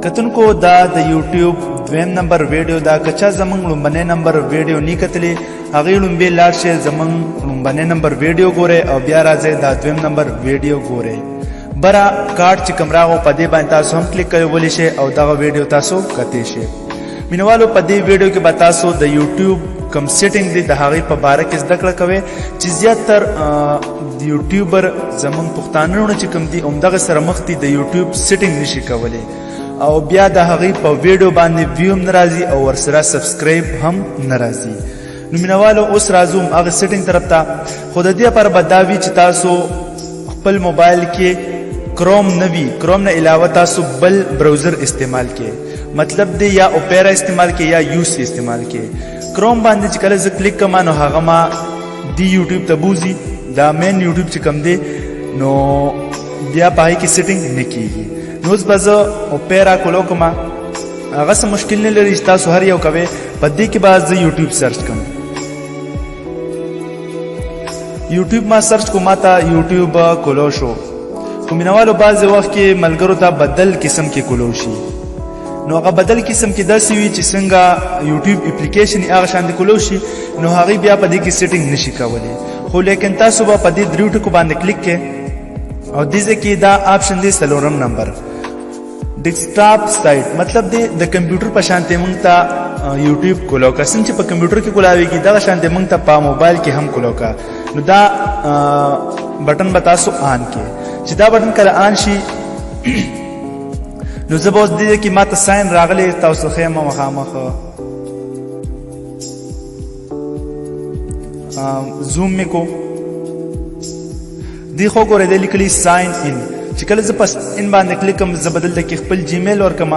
کتونکو دا د یوټیوب دویم نمبر ویډیو دا که چا زمونږ لومبنی نمبر ویډیو نی کتلی هغې لومبی لاړ شئ زمونږ لومبنی نمبر ویډیو ګورئ او بیا راځئ دا دویم نمبر ویډیو ګورئ. بره کارت چې کوم راغو په دې باندې تاسو هم کلیک کولی شئ او دغه ویډیو تاسو کتی شئ. مینوالو په دې ویډیو کې به تاسو د یوټیوب کم سیټینګ دی د هغې په باره کې زده کړه کوئ چې زیاتر یوټیوبر زمونږ پښتانه وروڼه چې کوم دي همدغه سره مخ دي د یوټیوب سیټینګ نشي کولی او بیا د هغې په ویډیو باندې ویو هم نه راځي او ورسره سبسکرایب هم نه راځي. نو مینوالو اوس راځو هغه سیټینګ طرف ته، خو د دې لپاره به دا وي چې تاسو خپل موبایل کې کروم نه وي، کروم نه علاوه تاسو بل براوزر استعمال کړئ، مطلب دی یا اوپیرا استعمال کړئ یا یوس استعمال کړئ. کروم باندې چې کله زه کلیک کوم نو هغه ما دی یوټیوب ته بوزي، دا مین یوټیوب چې کوم دی نو بیا په هغې کې سیټینګ نه کیږي. نو اوس به زه اوپیرا کولو کوم، هغه څه مشکل نه لري چې تاسو هر یو کوئ. په دې کې به زه یوټیوب سرچ کوم، یوټیوب ما سرچ کو، ما ته یوټیوب کولو شو. خو مینوالو بعضې وخت کې ملګرو ته بدل قسم کې کولو شي، نو هغه بدل قسم کې داسې وي چې څنګه یوټیوب اپلیکیشن یې هغه شان دې کولو شي، نو هغې بیا په دې کې سیټینګ نشي کولی. خو لیکن تاسو به په دې دریو ټکو باندې کلیک کړئ او دې ځای کې دا آپشن دی څلورم نمبر ډیسکټاپ سایټ، مطلب دی د کمپیوټر په شان ته مونږ ته یوټیوب کولو کا، څنګه چې په کمپیوټر کې کولاویږي دغه شان ته مونږ ته په موبایل کې هم کولو کا. نو دا بټن به تاسو آن کې، چې دا بټن کله آن شي نو زه به اوس دې کې ما ته ساین راغلی تاسو ښیم مخامخ زوم مې کو دی، خو ګوره دی لیکلی ساین ان، چې کله زه پس ان باندې کلیک کوم زه به دلته کې خپل جیمیل ورکم.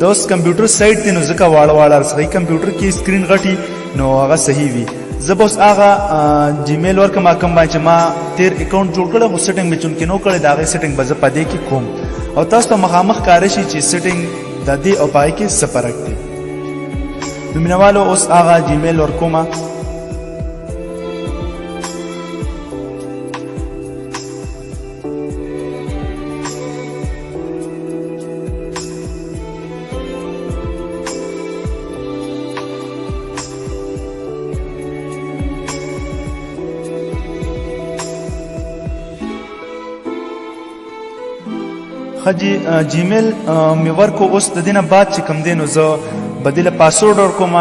د اوس کمپیوټر سایټ دی نو ځکه واړه واړه صحیح کمپیوټر کې سکرین غټي نو هغه صحیح وي. زه به اوس هغه جیمیل ورکم کوم باندې چې ما تیر اکاونټ جوړ کړی، خو سیټینګ مې چونکې نو کړی، د هغې سیټینګ به زه په دې کې کوم او تاسو ته مخامخ ښکاره شي چې سیټینګ د دې او په هغې کې څه فرق دی. نو مینوالو اوس هغه جیمیل ورکوم. خجی جیمیل می ورکو. اوس د دینه بعد چې کم دی نو زه بدله پاسورډ ورکوم.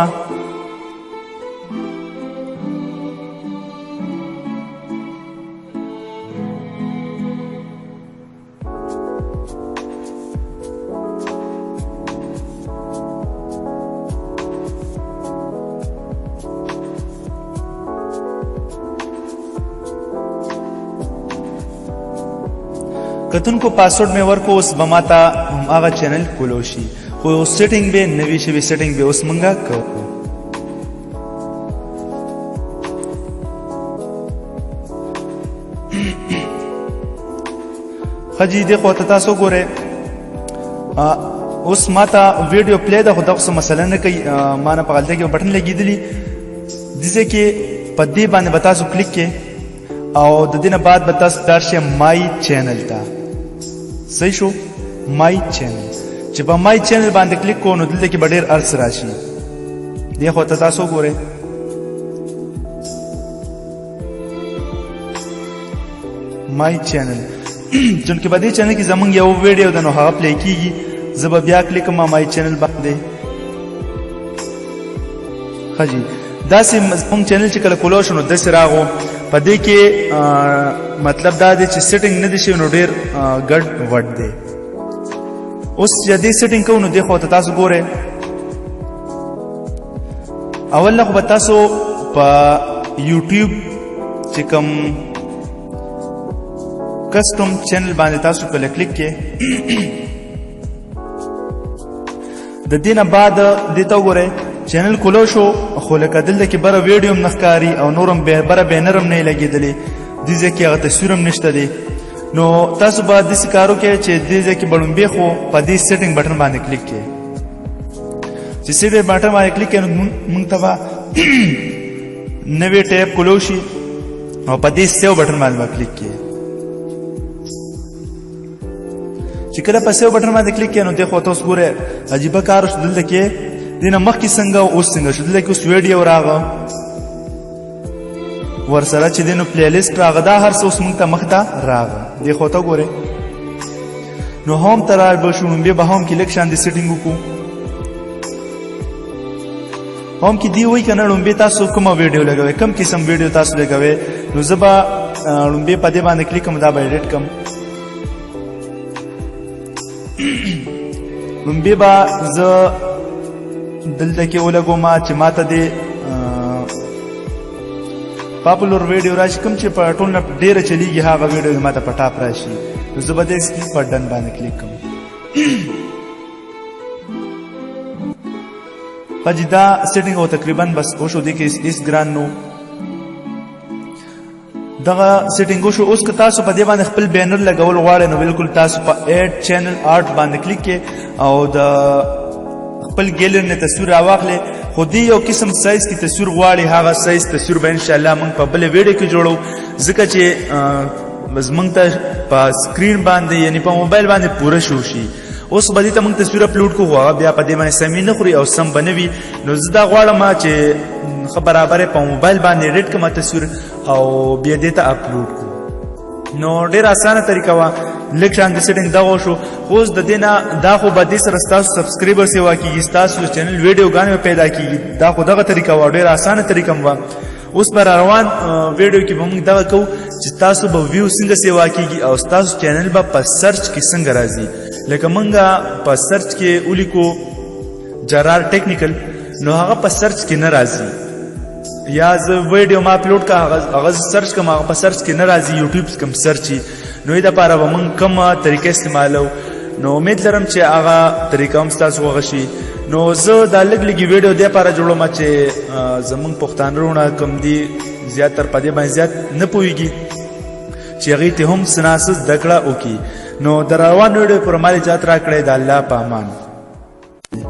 کتونکو پاسورډ مې ورکو، اوس به ماته هم هغه چینل کولو شي، خو سیټینګ به نوی شوی، سیټینګ به اوس مونږه کوو. خجی دې خو ته تاسو ګوره اوس ماته ویډیو پلی ده، خو دغه څه مسله نه کوي، ما نه په غلطۍ کې بټن لګېدلی. دې ځای کې په دې باندې به تاسو کلیک کړئ او د دې نه بعد به تاسو لاړ شئ مای چینل ته. صحیح شو، مای چینل چې په مای چینل باندې کلیک کوو نو دلته کې به ډېر ارڅ راشي. دې خو ته تاسو ګورئ مای چینل، چونکه په دې چینل کې زمونږ یو ویډیو ده نو هغه پلی کیږي. زه به بیا کلیک کوم مای چینل باندې. ښه جي، داسې زمونږ چینل چې کله کولو شو نو داسې راغو. په دې کې مطلب دا دی چې سیټینګ نه دی شوی نو ډېر ګډ وډ دی. اوس چې دې سیټینګ کوو نو دې خو ته تاسو ګورئ، اول خو به تاسو په یوټیوب چې کوم کسټم چینل باندې تاسو کله کلیک کې، د دې نه بعد دې ته وګورئ چینل کولو شو، خو لکه دلته کې بره ویډیو هم نه ښکاري او نور هم بره بینر هم نه لګېدلی، دې ځای کې هغه تصویر هم نشته دی. نو تاسو به داسې کار وکړئ چې دې ځای کې به ړومبی خو په دې سیټینګ بټن باندې کلیک کړئ. چې سیټینګ بټن باندې کلیک کړئ نو موږ ته به نوی ټیپ کولو شي او په دې سیو بټن باندې به کلیک کړئ. چې کله په سیو بټن باندې کلیک کړئ، نو دې خو تاسو ګوره عجیبه کار شو. دلته کې دینه مخکې څنګه اوس څنګه شو؟ دلته کې اوس ویډیو راغه، ورسره چې دینو پلی لیست راغه، دا هر څه اوس مونږ ته مخ ته راغه. دې خو ته ګوره، نو هوم ته را به شو. بیا به هوم کې لږ شان د سیټینګ وکړو. هوم کې دی وای کنه، لومبه تاسو کومه ویډیو لګوي، کم قسم ویډیو تاسو لګوي؟ نو زه به لومبه په دې باندې کلیک کوم، دا به ایډیټ کوم. لومبه به زه دلته کې ولګوم چې ماته دې پاپولر ویډیو راشي، کوم چې په ټول نه ډیره چلیږي هغه ویډیو ماته په ټاپ راشي. نو زه به دې په ډن باندې کلیک کوم. حاجی دا سیټینګ او تقریبا بس وشو. دې کې هیڅ ګران نو دغه سیټینګ وشو. اوس که تاسو په دې باندې خپل بینر لګول غواړئ، نو بالکل تاسو په ایډ چینل آرټ باندې کلیک کړئ او د خپل ګیلر نه تصویر راواخلئ. خو دې یو قسم سایز کې تصویر غواړي، هغه سایز تصویر به ان شاء الله موږ په بل ویډیو کې جوړو، ځکه چې موږ ته په سکرین باندې، یعنی په موبایل باندې پوره شو شي. اوس به دې ته موږ تصویر اپلوډ کوو، هغه بیا په دې باندې سمې نه خوري او سم به نه وي. نو زه دا غواړم چې ښه برابر په موبایل باندې ایډیټ کړم تصویر او بیا دې ته اپلوډ کړو. نو ډېر اسانه طریقه وه. لږ شان د سیټینګ دغه شو. خو اوس د دې نه دا خو به دې سره ستاسو سبسکرایبر سیوا کېږي، ستاسو چینل ویډیوګانې به پیدا کېږي. دا خو دغه طریقه وه، ډېره اسانه طریقه هم وه. اوس په روان ویډیو کې به موږ دغه کوو چې تاسو به ویو څنګه سیوا کېږي او ستاسو چینل به په سرچ کې څنګه راځي. لکه موږ په سرچ کې ولیکو جرار ټیکنیکل، نو هغه په سرچ کې نه راځي، یا زه ویډیو ما اپلوډ کا هغه سرچ کوم، هغه په سرچ کې نه راځي، یوټیوب کوم سرچ. نو دې لپاره به موږ کومه طریقه استعمالو؟ نو امید لرم چې هغه طریقه هم ستاسو خوښه شي. نو زه دا لږ لږې ویډیو دې لپاره جوړوم چې زمونږ پښتانه وروڼه کوم دي زیات تر په دې باندې زیات نه پوهېږي، چې هغوی ته هم څه نا څه زده کړه وکړي. نو د روان ویډیو پر مال اجازه راکړئ. د الله په امان.